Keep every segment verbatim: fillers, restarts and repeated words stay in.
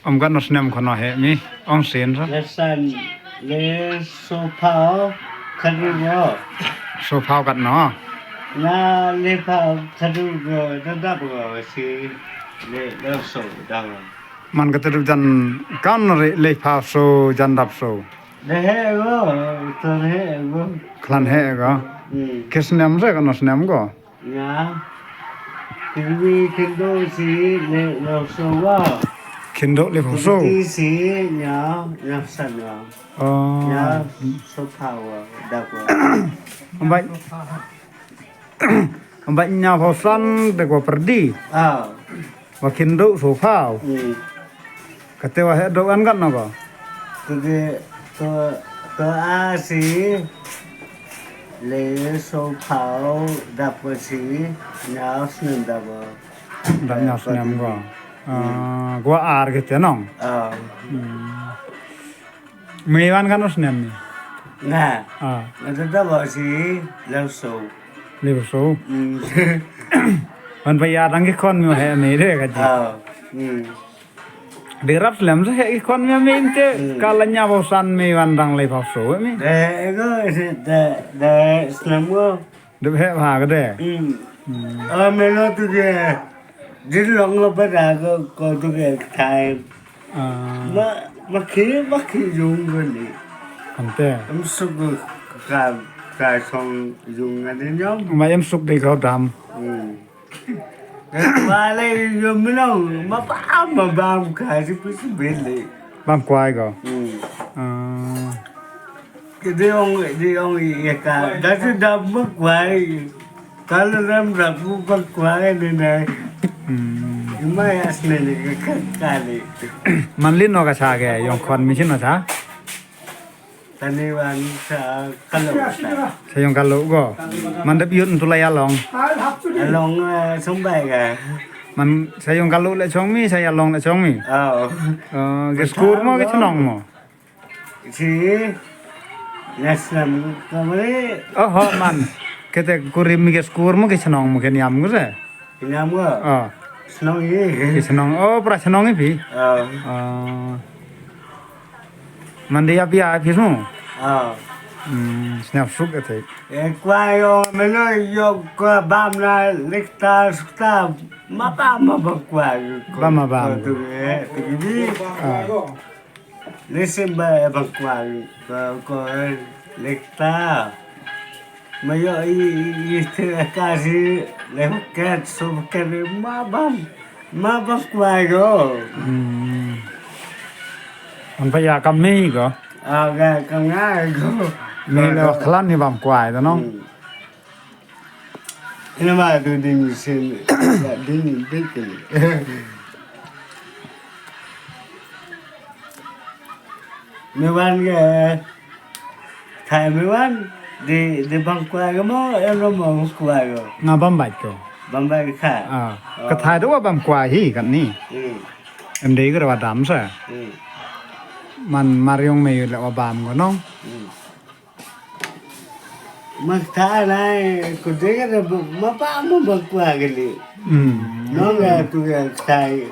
Om kat no snem khon no he mi, ong sien sa. Lesan le sophaw khadu go. Sophaw kat no. Na le phaw khadu go, da dap go si le, le so dang. Man ka tadu jan kan re le phaw so jan dap so. De he go, to he go. Khlan he go. Hmm. Ki snem re kat no snem go. Nya. Kynwi kyndu si le lo so wa. Kyndu le phaw so. Kynwi si nya, nya san wa. Oh. Nya so phaw wa, dap wa. Ambai. Ambai nya phaw san de ko perdi. Ah. Wa kyndu so phaw. Hmm. Kate wa he do an kan no ko. Tuge to, to a si le so phaw dap ko si nya snem dap ko. Dap nya snem ko. Hmm. Ah, gwa ar ke te nong. Ah. Hmm. Mei wan kan no snem ni. Nga. Ah. Nga to dap ko si le so. Le so. Hmm. Wan pa ya dang ki khon mi he ni de ka ji. Ah. Hmm. Di rap slem sa he ki khon mi mi inte. Hmm. Ka la nya phaw san mi wan dang le phaw so mi. De, ego, de, de, slem go. De he pha ka de. Hmm. Hmm. Ah, me lo tu ke. Di long lo pa da ko, ko tu ke time. Ah. Ma, ma ki, ma ki yung ko ni. Ante. Em suk ko ka, ka song yung nga di nyom. Ma em suk di ko dam. Hmm. Ba le yo mi nong, ma ba, ma bam ka si pi si bele. Bam kwai ko. Hmm. Ah. Ke de ong, de ong i ka, da si da ma kwai. Ka le ram ra pu ba kwai ne ne. Hmm. I ma ya sne ne ka, ka le. Man lin no ka cha ke, yong khon mi chin no cha. Tani wan sa kalo sa. Sa yong kalo ko. Man dep yut ntu la ya long. Along, eh, sumbai ka. Man sa yong kalo le chong mi, sa ya long le chong mi. Oh. Oh, ke skur mo, ke chnong mo. Si, nasam kamre. Oh, ho, man. Kete kurim mi ke skur mo, ke chnong mo, ke niam ko se. Inam ko? Oh. Chnong i. Ki chnong. Oh, pra chnong i phi? Oh. Oh. Man de ya phi a phi smu? Oh. Hmm, sniap suk ate. E kwai yo, me lo yo ko bam na lekta sukta. Ma bam, ma bam kwai. Bam, ma bam. Ko tu e, tu ki. Ah. Listen ba bang kwai ko, ko lekta. Ma yo i, i, i te ka si le ket so ket ma bam. Ma bam kwai ko. Hmm. An pa ya kam mi ko. Ah, ka kam nga ko. Mi le khlan ni bam kwai to no. Hmm. Ina ma tu ding sin, ya ding bit kali. Me wan ke, thai me wan, di, di bam kwai ko mo, em lo mo kwai ko. Nga bam bait ko. Bam bait ka. Ah, oh. Ka thai do wa bam kwai hi kan ni. Hmm. Em dei ko wa dam sa. Hmm. Man mar yong me le wa bam ko no. Hmm. Mas ta nai, ku de ka de ma pa mo ba kwai kali. Hmm. No nga tu ka tai,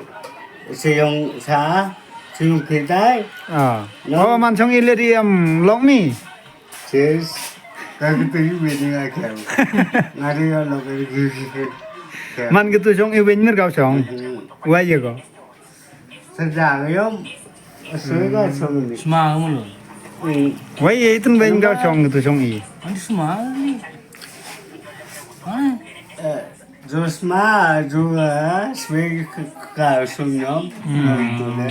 se yong sa, se yong ki tai. Ah. No. Oh, man chong i le di am long mi. Sis, ka ki tu i we ni nga ka. Nga de ya long ka ki ki. Man ki tu chong i we ni ka chong. Hmm. Wa ye ko. Sedang yom. Asal ka song ni. Sma mo lo. Hmm. Wai, ye itun bain ka song tu song i. Ani sma ni. Ah. Eh, jo sma, jo, eh, sma ka song yom. Hmm. Itu le.